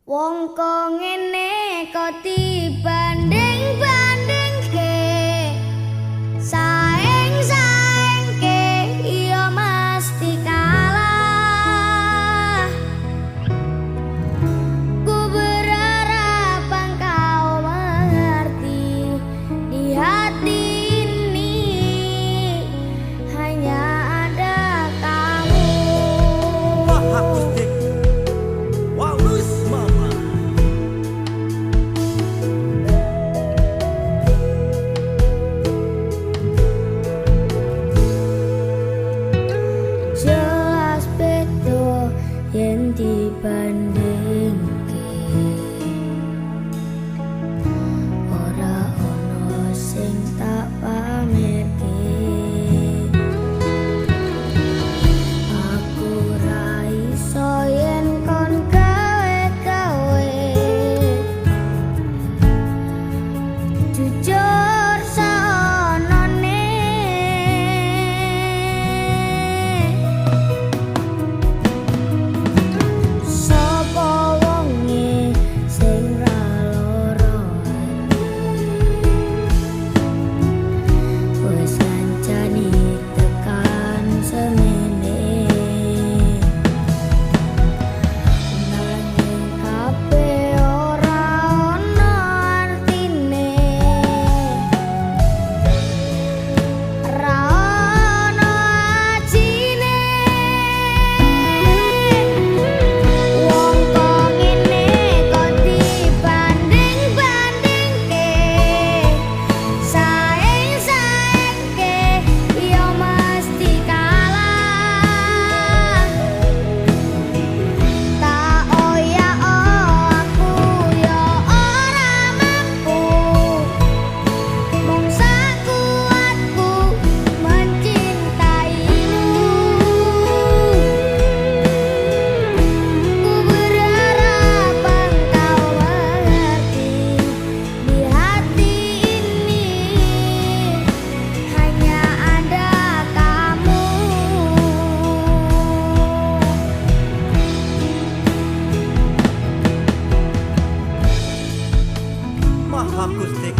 Wong kok ngene kok dibanding-bandingke, saing-saingke iya mesti kalah. Ku berharap engkau mengerti, di hati ini hanya ada kamu. Wah, akustik. Walus Mama. Jelas beda yen dibandingke, ora ono sing tak pamerke. Aku ra iso yen kon gawe-gawe, jujur saonone. Sapa wonge sing ra lara ati, wis ngancani tekan semene, nanging kabeh ora ono artine, ra ono ajine. Wong kok ngene kok dibanding-bandingke, saing-saingke ya mesti kalah. Tak oyak aku ya ora mampu, mung sakuatku mencintaimu. Ku berharap engkau mengerti, di hati ini hanya ada kamu. Wah, akustik.